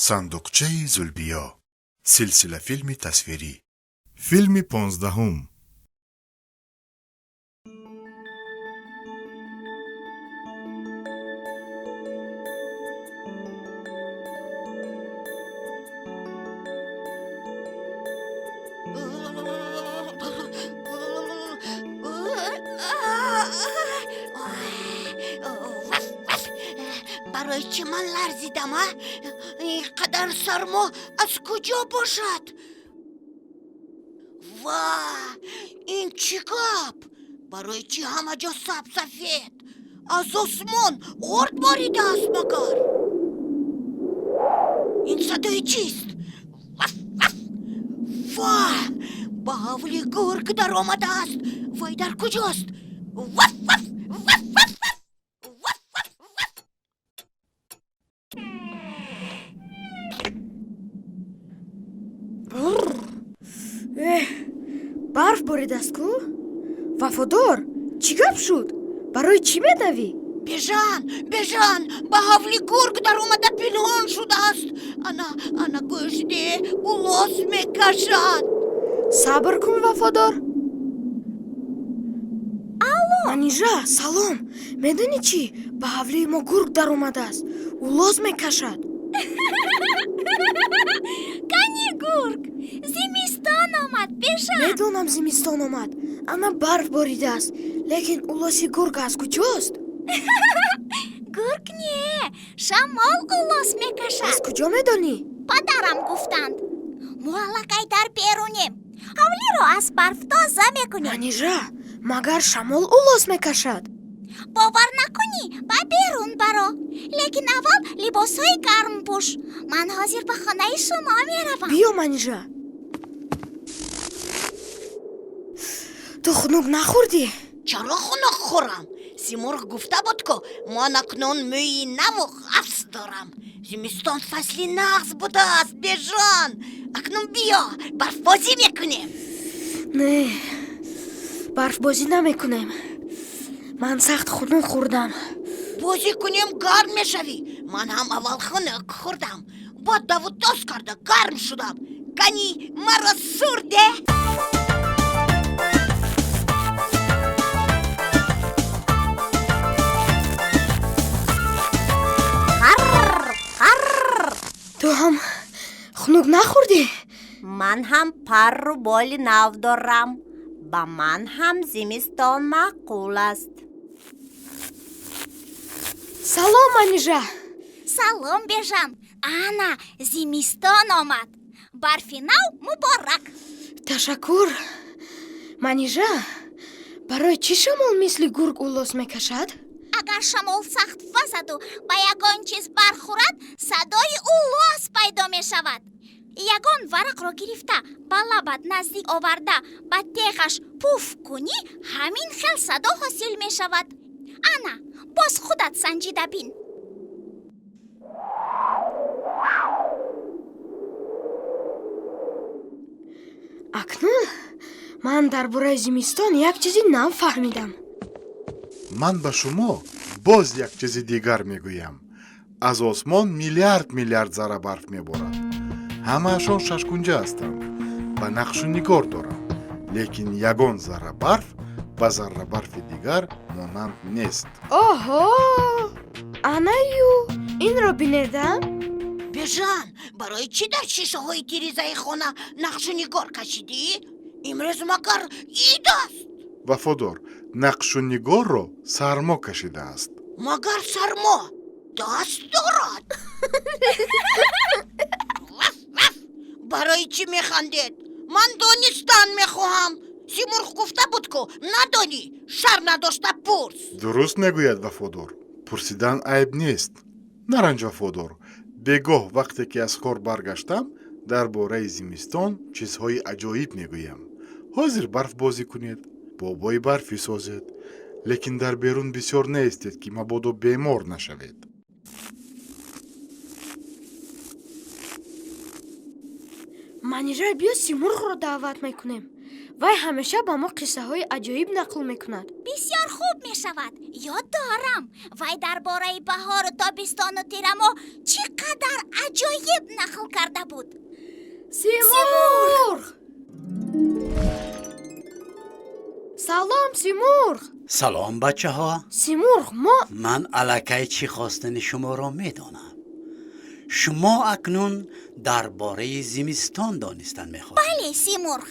Сандуқчаи Зулбиё, силсилафилми тасвирӣ. Филми 15-ум. Барои чӣ ман ларзидам, а? Ин қадар сармо аз куҷо бошад? Ва ин чӣ гап? Барои чӣ ҳама ҷо сабсафед? Аз осмон орд боридааст магар? Ин садои чист? Ва, ба ҳавли гург даромадааст! Вай дар куҷост? Ваф, ваф, ваф, ваф, ваф, ваф, ваф! Эҳ, барф боридааст ку! Вафодор, чӣ гап шуд? Барои чӣ медавӣ? Бежан, Бежан, ба ҳавли гург даромада пинҳон шудааст. Ана, ана, гӯш де, улос мекашад. Сабр кун, Вафодор. Алло, Манижа, салом! Медонӣ чӣ? Ба ҳавлии мо гург даромадааст, улоз мекашад. Кани гург? Зимистон омад, Бежан. Медонам, зимистон омад, ана барф боридааст, лекин улоси гург аз куҷост? Гург не, шамол улос мекашад. Аз куҷо медонӣ? Падарам гуфтанд. Мо аллакай дар берунем, ҳавлиро аз барф тоза мекунем. Манижа, магар шамол улос мекашад? Бовар накунӣ, ба берун баро, лекин аввал либосҳои гарм пӯш. Ман ҳозир ба хонаи шумо меравам. Биё, Манижа. Ту хунук нахӯрдӣ? Чаро хунук хӯрам? Симурғ гуфта буд ку, ман акнун мӯи наву ғафс дорам. Зимистон фасли нағз будааст, Бежан. Акнун биё, барфбозӣ мекунем. Не, барфбозӣ намекунем, ман сахт хунук хӯрдам. Бозӣ кунем, гарм мешавӣ. Ман ҳам аввал хунук хӯрдам, баъд даву тоз карда гарм шудам. Кани, маро сур де. Ту ҳам хунук нахӯрдӣ? Ман ҳам парру боли нав дорам, ба ман ҳам зимистон маъқул аст. Салом, Манижа. Салом, Бежан. Ана зимистон омад, барфи нав муборак. Ташаккур. Манижа, барои чӣ шамол мисли гург улос мекашад? Агар шамол сахт вазаду ба ягон чиз бархӯрад, садои улос пайдо мешавад. Ягон варақро гирифта, ба лабат наздик оварда, ба теғаш пуф кунӣ, ҳамин хел садо ҳосил мешавад. Ана, боз худат санҷида бин. Акнун ман дар бораи зимистон як чизи нав фаҳмидам. Ман ба шумо боз як чизи дигар мегӯям. Аз осмон миллиард миллиард зарра барф меборад. Ҳамаашон шашкунҷа ҳастанд ва нақшу нигор доранд, лекин ягон зарра барф ба зарра барфи дигар монанд нест. Оҳо, анаю инро бинеда. Бежан, барои чӣ дар шишаҳои тирезаи хона нақшу нигор кашидӣ? Имрӯз магар ид аст? Вафодор, нақшу нигорро сармо кашидааст. Магар сармо даст дорад? Ваф, ваф! Барои чӣ механдед? Ман донистан мехоҳам. Симурғ гуфта буд ку, надонӣ, шарм надошта пурс. Дуруст мегӯяд Вафодор, пурсидан айб нест. Наранҷ, Вафодор. Бегоҳ, вақте ки аз кор баргаштам, дар бораи зимистон чизҳои аҷоиб мегӯям. Ҳозир барфбозӣ кунед, бобои барфӣ созед, лекин дар берун бисёр неистед, ки мабодо бемор нашавед. Манижа, биё, Симурғро даъват мекунем. Вай ҳамеша ба мо қиссаҳои аҷоиб нақл мекунад. Бисёр хуб мешавад. Ёд дорам, вай дар бораи баҳору тобистону тирамоҳ чӣ қадар аҷоиб нақл карда буд. Симурғ! Салом, Симурғ! Салом, бачаҳо. Симурғ, мо Ман аллакай чӣ хостани шуморо медонам. Шумо акнун дар бораи зимистон донистан мехоҳед. Бале, Симурғ.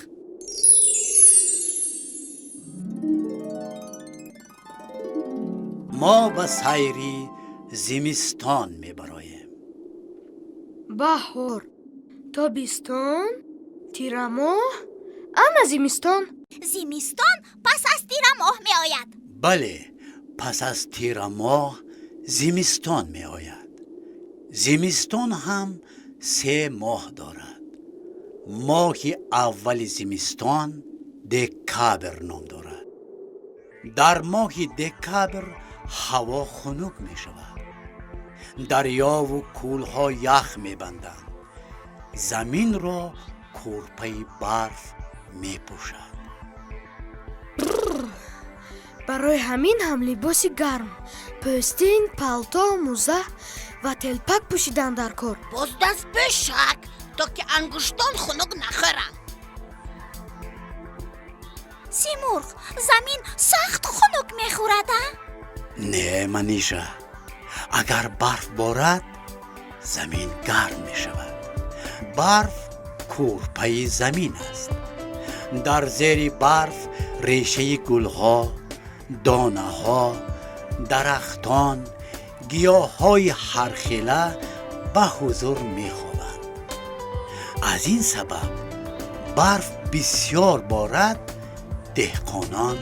Мо ба сайри зимистон мебароем. Баҳор, тобистон, тирамоҳ, ана зимистон. Зимистон пас аз тирамоҳ меояд. Бале, пас аз тирамоҳ зимистон меояд. Зимистон ҳам се моҳ дорад. Моҳи аввали зимистон декабр ном дорад. Дар моҳи декабр ҳаво хунук мешавад, дарёву кӯлҳо ях мебанданд, заминро кӯрпаи барф мепӯшад. Барои ҳамин ҳам либоси гарм, пӯстин, палто, мӯза ва телпак пӯшидан дар кор. Боз дастпӯшак, то ки ангуштон хунук нахӯранд. Симурғ, замин сахт хунук мехӯрад, а? Не, Манижа, агар барф борад, замин гарм мешавад. Барф кӯрпаи замин аст. Дар зери барф решаи гулҳо, донаҳо, дарахтон, гиёҳҳои ҳархела ба ҳузур мехобанд. Аз ин сабаб барф бисёр борад, деҳқонон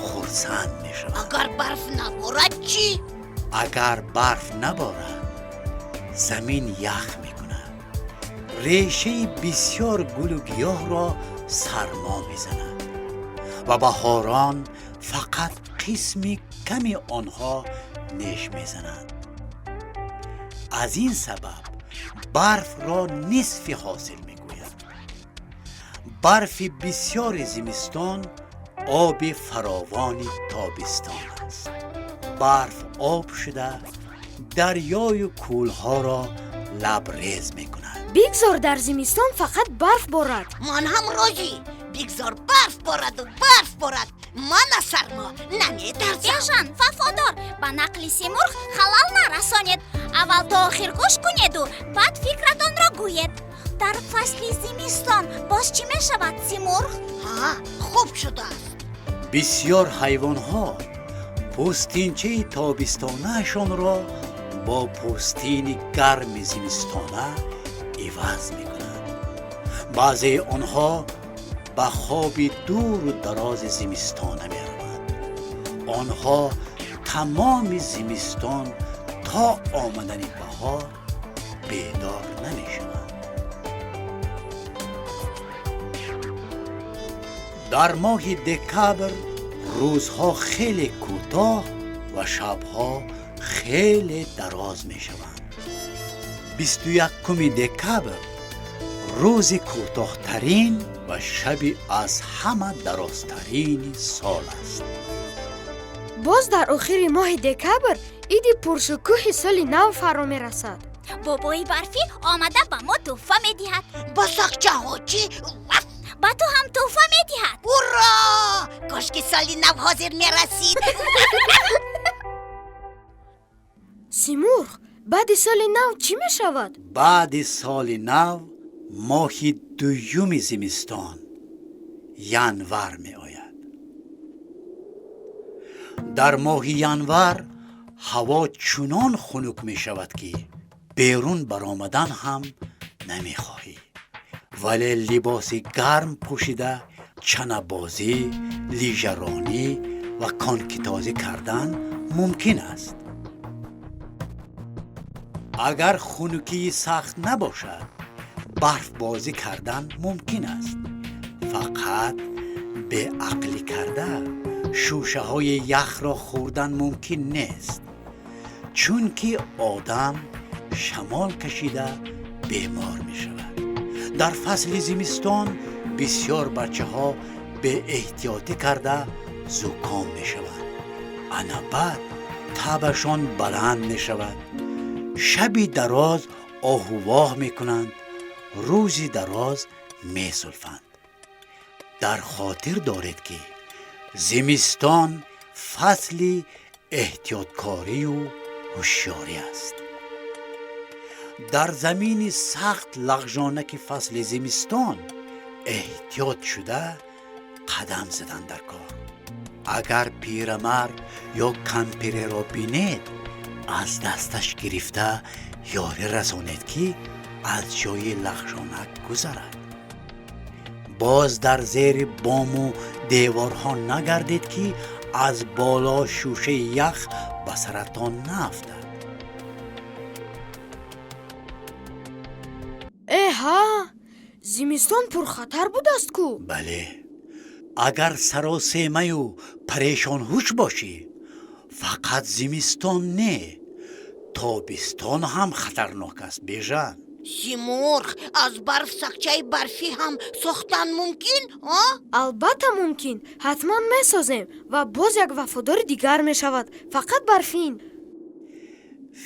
хурсанд мешаванд. Агар барф наборад чӣ? Агар барф наборад, замин ях мекунад, решаи бисёр гулу гиёҳро сармо мезанад ва баҳорон фақат қисми ками онҳо неш мезананд. Аз ин сабаб барфро нисфи ҳосил мегӯянд. Барфи бисёри зимистон оби фаровони тобистон аст. Барф об шуда, дарёю кӯлҳоро лабрез мекунад. Бигзор дар зимистон фақат барф борад. Ман ҳам розӣ. Бигзор барф бораду барф борад. Ман аз сармо наметарсам. Бежан, Вафодор, ба нақли Симурғ халал нарасонед. Аввал то охир гӯш кунеду баъд фикратонро гӯед. Дар фасли зимистон боз чӣ мешавад, Симурғ? Ҳа, хуб шудааст. Бисёр ҳайвонҳо пӯстинчаи тобистонаашонро бо пӯстини гарми зимистона иваз мекунанд. Баъзеи онҳо ба хоби дуру дарози зимистона мераванд. Онҳо тамоми зимистон то омадани баҳор бедор намешаванд. Дар моҳи декабр рӯзҳо хеле кӯтоҳ ва шабҳо хеле дароз мешаванд. 21 декабр рӯзи кӯтоҳтарин ва шаби аз ҳама дарозтарини сол аст. Боз дар охири моҳи декабр иди пуршукӯҳи соли нав фаро мерасад. Бобои барфӣ омада ба мо тӯҳфа медиҳад. Ба сахчаҳо чӣ? Ба ту ҳам тӯҳфа медиҳад. Уро! Кошки соли нав ҳозир мерасид. Симурғ, баъди соли нав чӣ мешавад? Баъди соли нав моҳи дуюми зимистон, январ меояд. Дар моҳи январ ҳаво чунон хунук мешавад, ки берун баромадан ҳам намехоҳӣ, вале либоси гарм пӯшида чанабозӣ, лижаронӣ ва конкитозӣ кардан мумкин аст. Агар хунукии сахт набошад, барфбозӣ кардан мумкин аст. Фақат беақлӣ карда шӯшаҳои яхро хӯрдан мумкин нест, чунки одам шамол кашида бемор мешавад. Дар фасли зимистон бисёр бачаҳо Беэҳтиётӣ карда зуком мешаванд. Ана баъд табашон баланд мешавад, шаби дароз оҳувоҳ мекунанд, рӯзи дароз месулфанд. Дар хотир доред, ки зимистон фасли эҳтиёткорию ҳушёрӣ аст. Дар замини сахт лағжонаки фасли зимистон эҳтиёт шуда қадам задан дар кор. Агар пирамард ё кампиреро бинед, аз дасташ гирифта ёрӣ расонед, ки аз ҷои лағжонак гузарад. Боз дар зери бому деворҳо нагардед, ки аз боло шӯшаи ях ба саратон наафтад. Эҳа, зимистон пурхатар будааст ку? Бале, агар саросемаю парешонҳуш бошӣ, фақат зимистон не, тобистон ҳам хатарнок аст, Бежан. Симурғ, аз барф сагчаи барфӣ ҳам сохтан мумкин, а? Албатта мумкин, ҳатман месозем ва боз як вафодори дигар мешавад, фақат барфин.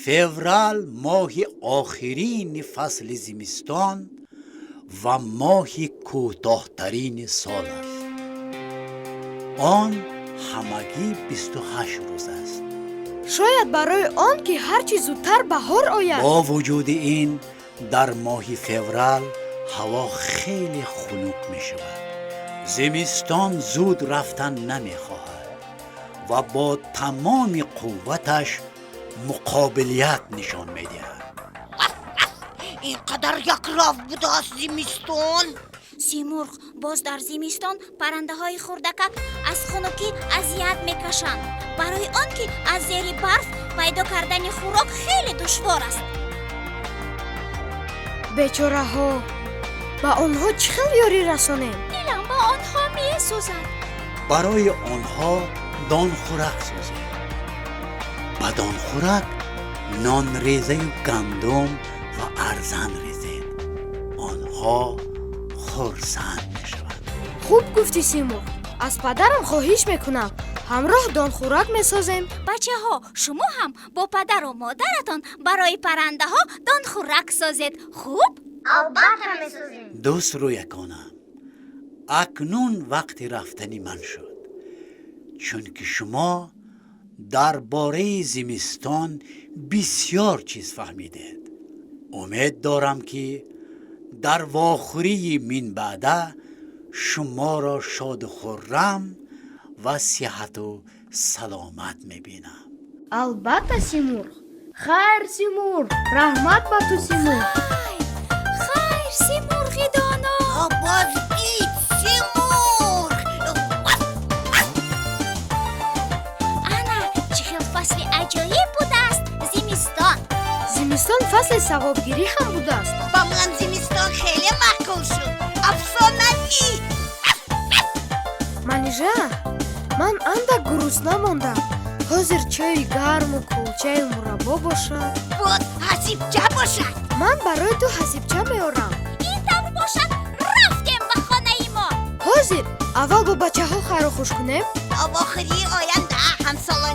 Феврал моҳи охирини фасли зимистон ва моҳи кӯтоҳтарини сол аст. Он ҳамагӣ 28 рӯз аст. Шояд барои он ки ҳарчи зудтар баҳор ояд. Бо вуҷуди ин, дар моҳи феврал ҳаво хеле хунук мешавад. Зимистон зуд рафтан намехоҳад ва бо тамоми қувваташ муқобилият нишон медиҳад. Ин қадар якрав будааст зимистон. Симурғ, боз дар зимистон паррандаҳои хурдакак аз хунукӣ азият мекашанд, барои он ки аз зери барф пайдо кардани хӯрок хеле душвор аст. Бечораҳо, ба онҳо чӣ хел ёрӣ расонем? Дилам ба онҳо месӯзад. Барои онҳо донхӯрак созед. Ба донхӯрак нонрезаю гандум ва арзан резед, онҳо хурсанд мешаванд. Хуб гуфтӣ, Симурғ, аз падарам хоҳиш мекунам, ҳамроҳ донхӯрак месозем. Бачаҳо, шумо ҳам бо падару модаратон барои паррандаҳо донхӯрак созед, хуб? Албатта месозем. Дӯст рӯяконам, акнун вақти рафтани ман шуд, чунки шумо дар бораи зимистон бисьёр чиз фаҳмидед. Умед дорам, ки дар вохӯрии минбаъда шуморо шоду хуррам ва сиҳату саломат мебинам. Албатта, Симурғ. Хайр, Симурғ, раҳмат ба ту, Симурғ. Хайр, Симурғи доно. Боз дид, Симурғ. Ана чӣ хел фасли аҷоиб будааст зимистон. Зимистон фасли савобгирӣ ҳам будааст. Ба ман зимистон хеле маъқул шуд, афсонавӣ. Манижа, ман андак гурусна мондам. Ҳозир чойи гарму кулчаю мураббо бошад. Боз ҳасибча бошад. Ман барои ту ҳасибча меорам. Ин тавр бошад, рафтем ба хонаи мо. Ҳозир, аввал бо бачаҳо хайру хуш кунем. То вохӯрии оянда, ҳамсолони.